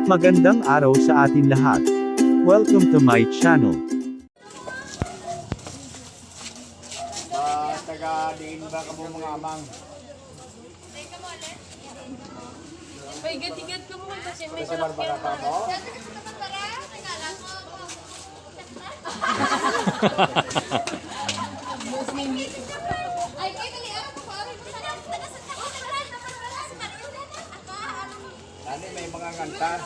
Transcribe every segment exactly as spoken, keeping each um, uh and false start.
Magandang araw sa atin lahat. Welcome to my channel. Ah, taga diin ba kamo, mga amang? May gatigat ka mo kasi may Taga Barbara salakyan pa na. Ako? Ay, kay dali, ah, ako, ah. Ani, may mga nganta.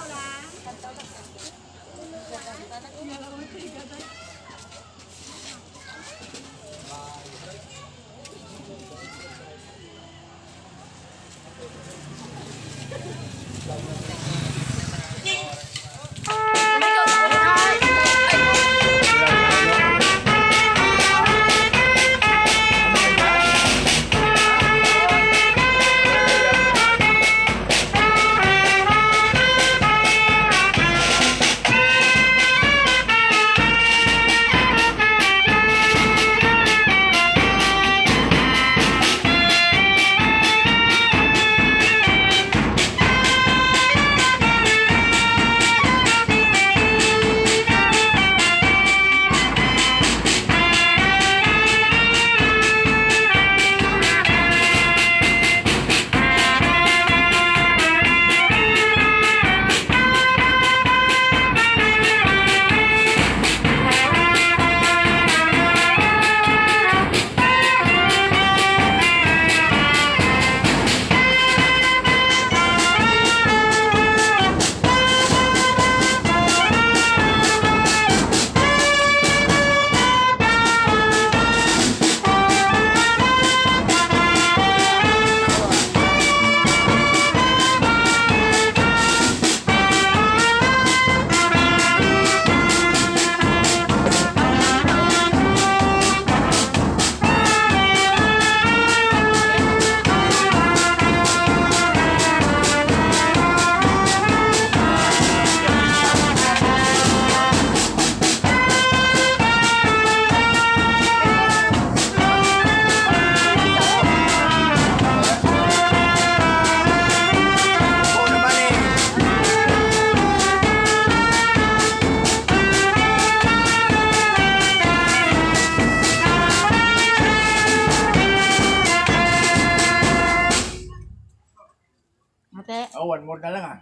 Ate. Oh, one more na lang, ah.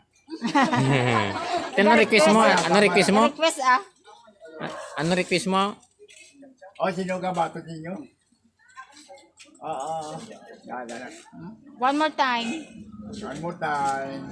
Ano request mo? Ano request mo? Request, ah. A-, ano request mo? Oh, sino ka bato ninyo? Oo. Yan, yan. One more time. One more time.